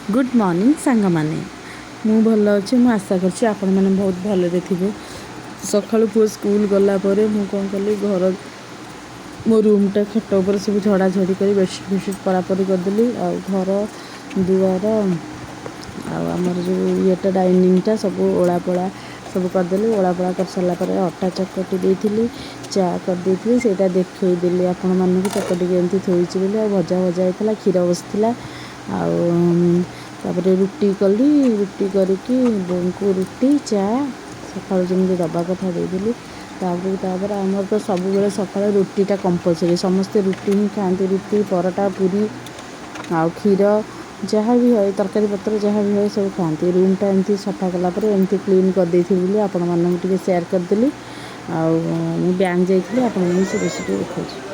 Good morning ସାଙ୍ଗମାନେ। ମୁଁ ଭଲ ଅଛି। ମୁଁ ଆଶା କରୁଛି ଆପଣମାନେ ବହୁତ ଭଲରେ ଥିବେ। ସକାଳୁ ପୁଅ ସ୍କୁଲ ଗଲା ପରେ ମୁଁ କ'ଣ କଲି, ଘର ମୋ ରୁମ୍ଟା, ଖଟ ଉପରେ ସବୁ ଝଡ଼ାଝଡ଼ି କରି ବେଡ଼ସିଟ୍ ଫେଡ଼ସିଟ୍ ପରାପରି କରିଦେଲି। ଆଉ ଘର ଦୁଆର ଆଉ ଆମର ଯେଉଁ ଇଏଟା, ଡାଇନିଂଟା ସବୁ ଓଳାପୋଳା ସବୁ କରିଦେଲି। ଓଳାପୋଳା କରିସାରିଲା ପରେ ଅଟା ଚକଟି ଦେଇଥିଲି, ଚା କରିଦେଇଥିଲି। ସେଇଟା ଦେଖେଇଦେଲି ଆପଣମାନଙ୍କୁ, ଚକଟିକି ଏମିତି ଥୋଇଛି ବୋଲି। ଆଉ ଭଜା ଭଜା ହେଇଥିଲା, କ୍ଷୀର ବସିଥିଲା। ଆଉ ତାପରେ ରୁଟି କଲି। ରୁଟି କରିକି ବୋଉଙ୍କୁ ରୁଟି ଚା ସକାଳୁ ଯେମିତି ଦେବା କଥା ଦେଇଦେଲି। ତାପରେ ଆମର ତ ସବୁବେଳେ ସକାଳେ ରୁଟିଟା କମ୍ପଲସରି, ସମସ୍ତେ ରୁଟି ହିଁ ଖାଆନ୍ତି। ରୁଟି, ପରଟା, ପୁରୀ ଆଉ କ୍ଷୀର ଯାହା ବି ହୁଏ, ତରକାରୀ ପତ୍ର ଯାହା ବି ହୁଏ, ସବୁ ଖାଆନ୍ତି। ରୁମ୍ଟା ଏମିତି ସଫା କଲା ପରେ ଏମିତି କ୍ଲିନ୍ କରିଦେଇଥିଲି ବୋଲି ଆପଣମାନଙ୍କୁ ଟିକେ ସେୟାର କରିଦେଲି। ଆଉ ମୁଁ ବ୍ୟାଙ୍କ ଯାଇଥିଲି, ଆପଣମାନଙ୍କୁ ସେ ରେସିପି ଦେଖାଉଛି।